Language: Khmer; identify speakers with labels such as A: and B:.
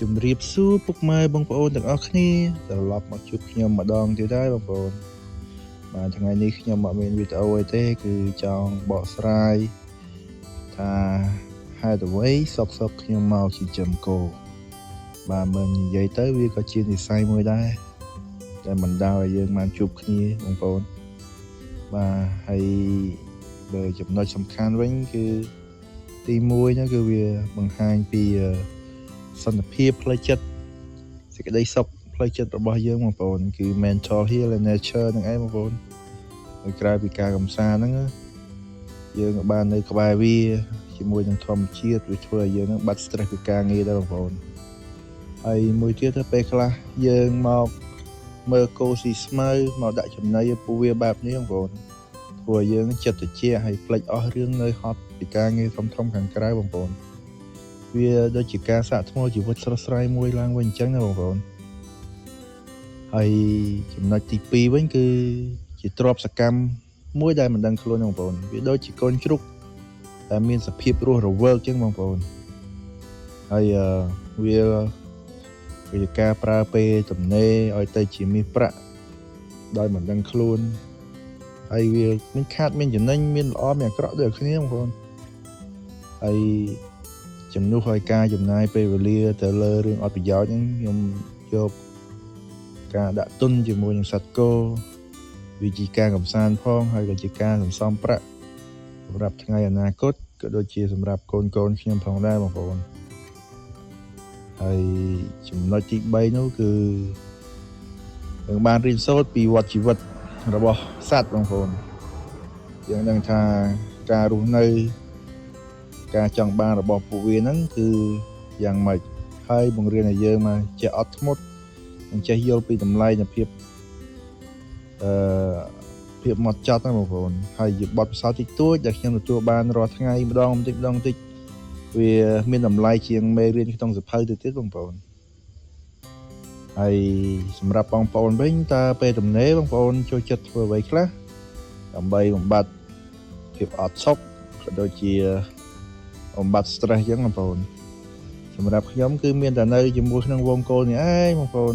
A: ជំរាបសួរពុកម៉ែបងប្អូនទាំងអស់គ្នាត្រឡប់មកជួបខ្ញុំម្ដងទៀតហើយបងប្អូនបាទថ្ងៃនេះខ្ញុំអត់មានវីដេអូអីទេគឺចង់បកស្រាយថាហេតុអ្វីសុកសុកខ្ញុំមកចិញ្ចឹមគោបាទមិននិយាយទៅវាក៏ជានិស័យមួយដែរតែមិនដល់ឲ្យយើងបានជួបគ្នាបងប្អូនបាទហើយបើចំណុចសំខាន់វិញគឺទី1ហ្នឹងគឺវាបង្ហាញពីសន្តិភាពផ្លូវចិត្តសេចក្តីសុខផ្លូវចិត្តរបស់យើងបងប្អូនគឺ mental health and nature ហ្នឹងឯងបងប្អូនហើយក្រៅពីការកំសាន្តហ្នឹងយើងក៏បាននៅក្បែរវាជាមួយនឹងធម្មជាតិវាធ្វើឲ្យយើងហ្នឹងបាត់ stress ពីការងារដែរបងប្អូនហើយមួយទៀតទៅពេលខ្លះយើងមកមើលគោស៊ីស្មៅមកដាក់ចំណីឲ្យពួកវាបែបនេះបងប្អូនធ្វើឲ្យយើងចិត្តត្រជាក់ហើយភ្លេចអស់រឿងនៅហត់ពីការងារធំៗខាងក្រៅបងប្អូនវាដូចជាការសាកថ្មជីវិតស្រស់ស្រាយមួយឡើងវិញអញ្ចឹងណាបងប្អូនហើយចំណុចទី2វិញគឺជាទ្រព្យសកម្មមួយដែលមិនដឹងខ្លួនបងប្អូនវាដូចជាកូនជ្រូកតែមានសភាពរស់រវើកអញ្ចឹងបងប្អូនហើយវាគឺជាការប្រើពេលទំនេរឲ្យទៅជាមាសប្រាក់ដោយមិនដឹងខ្លួនហើយវាមានខាតមានចំណេញមានល្អមានអាក្រក់ដូចគ្នាបងប្អូនហើយជំនួសឲ្យការចំណាយពេលវេលាទៅលើរឿងអត់ប្រយោជន៍ហ្នឹងខ្ញុំយកការដាក់ទុនជាមួយនឹងសត្វគោវាជាការកំសាន្តផងហើយក៏ជាការសន្សំប្រាក់សម្រាប់ថ្ងៃអនាគតក៏ដូចជាសម្រាប់កូនកូនខ្ញុំផងដែរបងប្អូនហើយចំណុចទី3នោះគឺយើងបានរៀនសូត្រពីវដ្តជីវិតរបស់សត្វបងប្អូនយើងដឹងថាការរស់នៅការចង់បានរបស់ពួកវាហ្នឹងគឺយ៉ាងម៉េចហើយបង្រៀនឲ្យយើងមកចេះអត់ធ្មត់និងចេះយល់ពីតម្លៃនៃភាពអឺភាពម៉ត់ចត់ណាបងប្អូនហើយជាបទពិសោធន៍តិចតួចដែលខ្ញុំទទួលបានរាល់ថ្ងៃម្ដងបន្តិចម្ដងបន្តិចវាមានតម្លៃជាងមេរៀនក្នុងសៀវភៅទៅទៀតបងប្អូនហើយសម្រាប់បងប្អូនវិញតើពេលទំនេរបងប្អូនចូលចិត្តធ្វើអ្វីខ្លះដើម្បីបំបត្តិភាពអត់សុខក៏ដូចជាបំបត្តិ stress អញ្ចឹងបងប្អូនសម្រាប់ខ្ញុំគឺមានតែនៅជាមួយក្នុងវងកូននេះឯងបងប្អូន